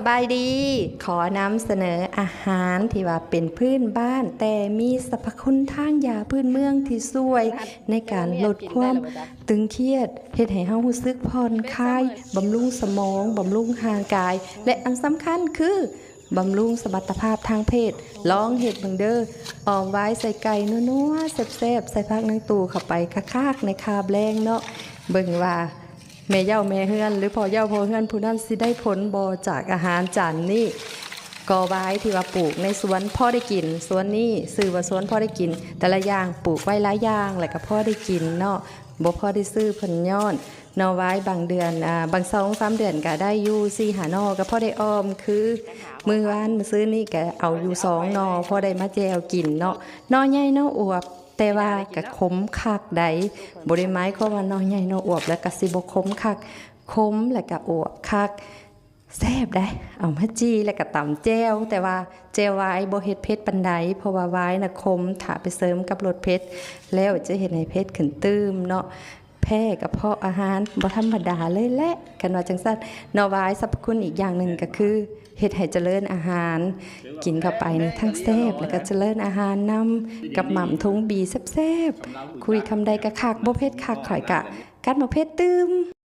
ສະບາຍດີ ຂໍນຳສະເໜີອາຫານທີ່ວ່າເປັນພື້ນບ້ານ ແຕ່ມີສັບພະຄຸນທາງຢາພື້ນເມືອງທີ່ຊ່ວຍໃນການລົດຄວາມຕຶງຄຽດ, ເຮັດໃຫ້ເຮົາຮູ້ສຶກຜ່ອນຄາຍ, ບຳລຸງສະໝອງ, ບຳລຸງຮ່າງກາຍ ແລະ ອັນສຳຄັນຄື ບຳລຸງສະມັດຕະພາບທາງເພດ. ລອງເຮັດເບິ່ງເດີ້. ອອມຫວາຍໃສ່ໄກ່ນົວໆ ແຊບໆ ໃສ່ຜັກນາງຕູເຂົ້າໄປຄັກໆ ໃນຄາບແລງເນາະ. ເບິ່ງວ່າແມ່ເຍົາແມ່ເຮືອນ ຫຼື ພໍ່ເຍົາພໍ່ເຮືອນຜູ້ນັ້ນຊິໄດ້ຜົນບໍ່ຈາກອາຫານຈານນີ້. ກໍຫວາຍທີ່ວ່າປູກໃນສວນພໍໄດ້ກິນ, ສວນນີ້ຊື່ວ່າສວນພໍໄດ້ກິນ. ແຕ່ລະຢ່າງປູກໄວ້ຫຼາຍຢ່າງ ແລ້ວກໍພໍໄດ້ກິນເນາະ, ບໍ່ພໍໄດ້ຊື້ເພິ່ນຍ້ອນ. ໜໍ່ຫວາຍບາງເດືອນ ອາ ບາງສອງສາມເດືອນກະໄດ້ຢູ່ສີ່ຫ້າໜໍ່ ກະພໍໄດ້ອອມ. ຄືມື້ວານມື້ຊືນນີ້ກະເອົາຢູ່ສອງໜໍ່ ພໍໄດ້ມາແຈ່ວກິນເນາະ. ໜໍ່ໃຫຍ່ໜໍ່ອວບ ແຕ່ວ່າກະຂົມຄັກໃດ໋. ບໍ່ໄດ້ໝາຍຄວາມວ່າໜໍ່ໃຫຍ່ໜໍ່ອວບແລ້ວກະຊິບໍ່ຂົມຄັກ, ຂົມແລ້ວກະອວບຄັກ. ແຊບໃດ໋ ເອົາມາຈີ່ແລ້ວກໍຕຳແຈ່ວ. ແຕ່ວ່າແຈ່ວຫວາຍບໍ່ເຮັດເຜັດປານໃດ ເພາະວ່າຫວາຍນະຂົມ, ຖ້າໄປເສີມກັບລົດເຜັດແລ້ວຈະເຮັດໃຫ້ເຜັດຂຶ້ນຕື່ມເນາະ. ແພ້ກະເພາະອາຫານບໍ່ທຳມະດາເລີຍແຫຼະ ຄັນວ່າຈັ່ງຊັ້ນເນາະ. ຫວາຍສັບພະຄຸນອີກຢ່າງໜຶ່ງກໍຄືເຮັດໃຫ້ຈະເລີນອາຫານ, ກິນເຂົ້າໄປນີ້ທັງແຊບ ແລ້ວກໍຈະເລີນອາຫານນຳ ກັບໝ່ຳຖົງບີແຊບໆ. ຄຸຍຄຳໃດກໍຄັກ, ບໍ່ເຜັດຄັກ ຂ້ອຍກະກັດໝາກເຜັດຕື່ມ.